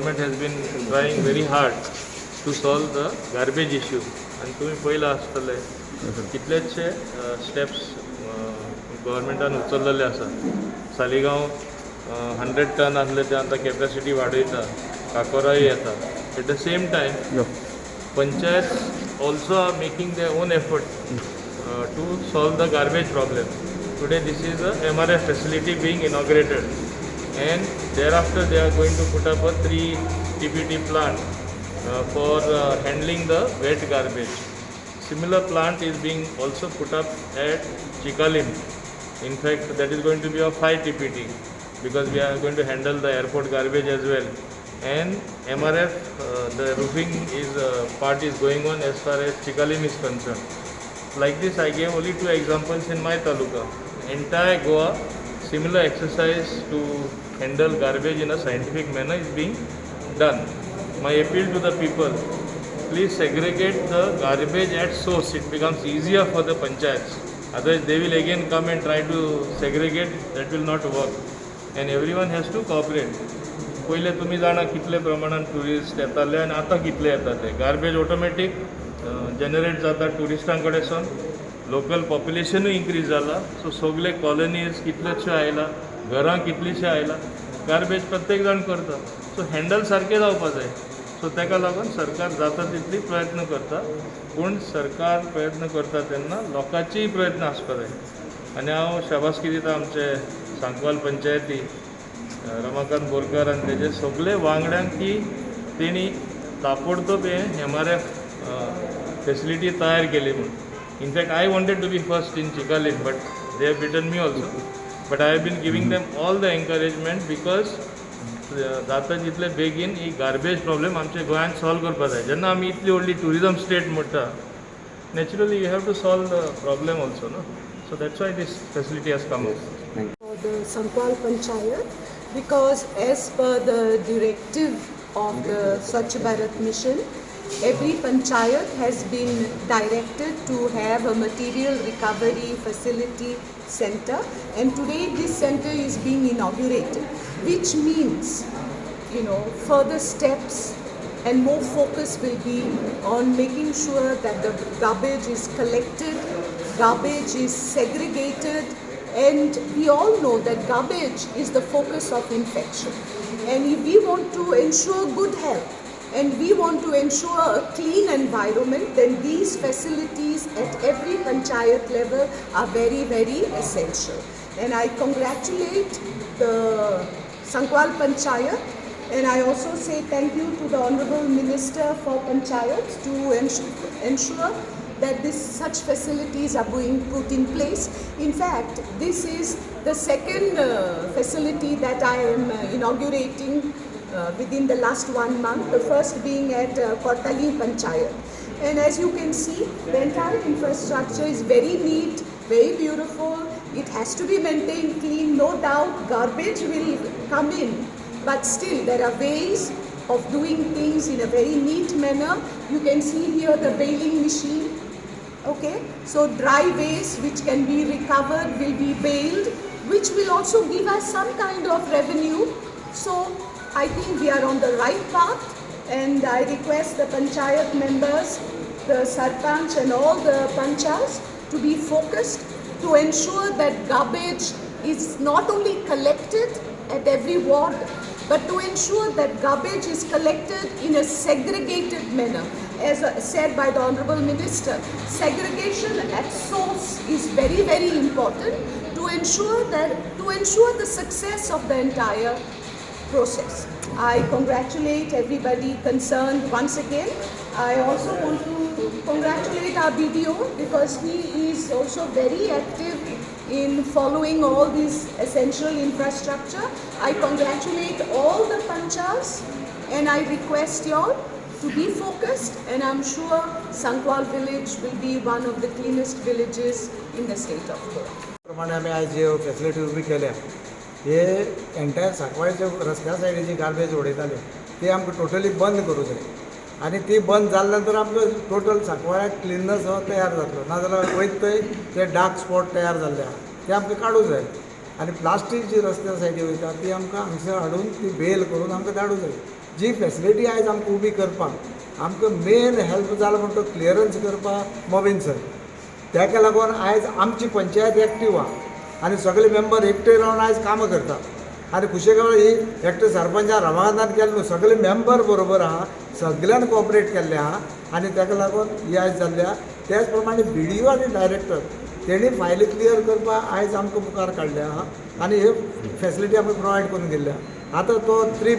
Government has been trying very hard to solve the garbage issue. आनी तुमी पळयलां आसतलें, कितलेशे स्टेप्स गव्हर्मेंटान उचललेले आसा. सालिगांव 100 टन आसले ते आतां कॅपॅसिटी वाडयता, काकोराय येता. At the same time, panchayat also are making their own effort to solve the garbage problem. Today this is a MRF facility being inaugurated, and thereafter they are going to put up a 3 TPT plant for handling the wet garbage. Similar plant is being also put up at Chikalim. In fact, that is going to be of 5 TPT because we are going to handle the airport garbage as well. And MRF, the roofing is part is going on as far as Chikalim is concerned. Like this, I gave only two examples in my taluka. Entire Goa, similar exercise to handle garbage in a scientific manner is being done. My appeal to the people: please segregate the garbage at source. It becomes easier for the panchayats. Otherwise, they will again come and try to segregate. That will not work. And everyone has to cooperate. पयले तुमी जाणा कितले प्रमाणान tourist येताले आनी आतां कितले येता ते. गार्बेज ऑटोमॅटीक जनरेट जाता ट्युरिस्टां कडेसून. लोकल पॉप्युलेशनूय इन्क्रीज जाला, सो सगले कॉलनीज कितलेशे आयला, घरां कितलींशीं आयला, गार्बेज प्रत्येक जाण करता. सो हँडल सारकें जावपा जाय. सो ताका लागून सरकार जाता तितली प्रयत्न करता, पूण सरकार प्रयत्न करता तेन्ना लोकांचीय प्रयत्न आसपा जाय. आनी हांव शाबासकी दिता आमचे सांकवाल पंचायती रमाकांत बोरकर आनी तेजे सगळे वांगड्यांक की तेणी ताबडतोब हें एमआरएफ फेसिलिटी तयार केली म्हूण. In fact, I wanted to be first in Chicalim, but they have beaten me also. But I have been giving them all the encouragement because जाता तितले बेगीन ही गार्बेज प्रॉब्लेम आमच्या गोंयांत सॉल्व करपा जाय. जेन्ना आमी इतली व्हडली ट्युरिजम स्टेट म्हणटा, naturally you have to solve the problem also, no? So that's why this facility has come up. For the Sankwal Panchayat, because as per the directive of the Swachh Bharat Mission, every panchayat has been directed to have a material recovery facility center, and today this center is being inaugurated, which means further steps and more focus will be on making sure that the garbage is collected, garbage is segregated, and we all know that garbage is the focus of infection. And if we want to ensure good health and we want to ensure a clean environment, then these facilities at every panchayat level are very, very essential. And I congratulate the Sankwal Panchayat, and I also say thank you to the Honorable Minister for Panchayats to ensure that this such facilities are being put in place. In fact, this is the second facility that I am inaugurating within the last one month, the first being at Kortali Panchayat. And as you can see, the entire infrastructure is very neat, very beautiful. It has to be maintained clean. No doubt garbage will come in, but still there are ways of doing things in a very neat manner. You can see here the baling machine. Okay, so dry waste which can be recovered will be baled, which will also give us some kind of revenue. So I think we are on the right path, and I request the panchayat members, the sarpanch and all the panchas to be focused to ensure that garbage is not only collected at every ward, but to ensure that garbage is collected in a segregated manner. As said by the Honorable Minister, segregation at source is very, very important to ensure the success of the entire process. I congratulate everybody concerned once again. I also want to congratulate our BDO because he is also very active in following all this essential infrastructure. I congratulate all the panchas and I request you all to be focused, and I'm sure Sankwal village will be one of the cleanest villages in the state of Goa. प्रमाणे आमी आयज ज्यो facility उबी केल्या, हे entire सांकवाळच्या रस्त्या सायडीची garbage उडयताले ती आमकां टोटली बंद करूं जाय आनी ती बंद जाले नंतर आमकां टोटल सांकवाळ्याक क्लिननेस हो तयार जातलो. नाजाल्यार वयता थंय ते डार्क स्पॉट तयार जाल्ले आहा, ते आमकां काडूं जाय आनी प्लास्टीक जी रस्त्या सायडी वयता ती आमकां हांगसर हाडून ती बेल करून आमकां धाडूं जाय. जी फेसिलिटी आयज आमकां उबी करपाक आमकां मेन हेल्प जाला म्हणटा तो क्लियरन्स करपाक मोबीन सर. ताका लागून आयज आमची पंचायत एक्टीव आहा आनी सगळे मेंबर एकटे रावन आयज कामां करता. आनी खुशेगांव ही एकटे सरपंचान रमाकांतान केलें न्हू, सगळे मेंबर बरोबर आहा, सगळ्यान कॉपरेट केल्लें आहा आनी ताका लागून ही आयज जाल्ली आहा. त्याच प्रमाणे BDO आनी डायरेक्टर तेणी फायली क्लियर करपाक आयज आमकां मुखार काडल्या आहा आनी हे फेसिलिटी आमकां प्रोवायड करून दिल्ली आहा. आतां तो 3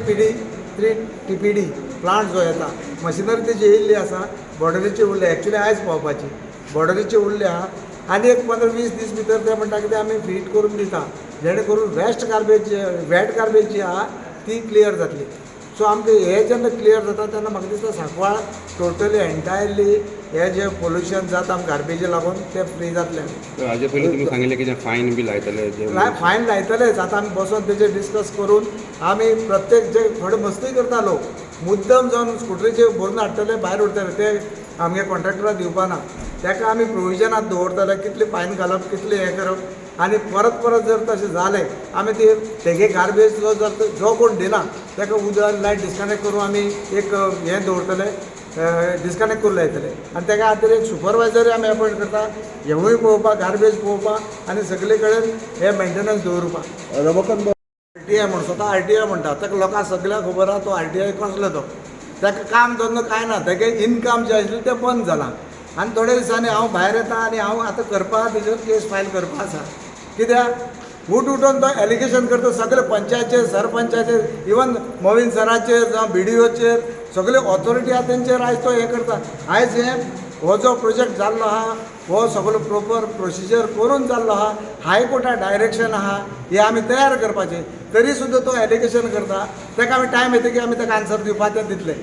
TPD plant जो येता, मशिनरी तेजी येयल्ली आसा, बॉर्डरीची उरल्या, एक्चुली आयज पावपाची बॉर्डरीची उरल्या आहा. आनी एक 15-20 दीस भितर ते म्हणटा कितें आमी फीट करून दिता, जेणे करून वेस्ट गार्बेज, वेट गार्बेज जी आहा ती क्लियर जातली. सो आमकां हें जेन्ना क्लियर जाता तेन्ना म्हाका दिसता सांकवाळ टोटली एंटायरली हे जे पोल्युशन जाता आमकां गार्बेजी लागून तें फ्री जातलें. हाजे पयलीं तुमी सांगिल्लें की जे फायन बी लायतले जे फायन लायतलेच. आतां आमी बसोन तेजेर डिस्कस करून आमी प्रत्येक जे थोडे मस्ती करता लोक, मुद्दम जावन स्कुटरीचेर भरून हाडटले, भायर उरतले, ते आमगे कॉन्ट्रॅक्टराक दिवपा ना. ताका आमी प्रोविजनात दवरतले कितले फायन घालप, कितले हें करप. आनी परत परत जर तशें जालें, आमी ते तेगे गार्बेज जो जर जो कोण दिना ताका उदक लायट डिस्कनेक्ट करून आमी एक हें दवरतले, डिस्कनेक्ट करून लायतले. आनी ताका खातीर एक सुपरवायजरूय आमी एपॉयंट करता, हेवूय पळोवपाक, गार्बेज पळोवपाक आनी सगळे कडेन हे मेंटेनन्स दवरुपाक. रमाकांत. RTI म्हण स्वता RTI म्हणटा, ताका लोकांक सगळ्यांक खबर आहा तो RTI कसलो तो. ताका काम धंदो कांय ना, तेगे इनकम जें आशिल्लें तें बंद जालां. आनी थोड्या दिसांनी हांव भायर येता आनी हांव आतां करपा तेजेर केस फायल करपा आसा. कित्याक उठ उठून तो एलिगेशन करता सगळे पंचायतचेर, सरपंचाचेर, इवन मोविन सराचेर जावं BDOचेर, सगळे ऑथॉरिटी आहा तेंचेर आयज तो हें करता. आयज हें हो जो प्रोजेक्ट जाल्लो आहा हो सगळो प्रोपर प्रोसिजर करून जाल्लो आहा, हायकोर्टा डायरेक्शन आहा, हे आमी तयार करपाचें, तरी सुद्दां तो एलिगेशन करता. ताका आमी टायम येतकीर आमी ताका आन्सर दिवपा तें दितले.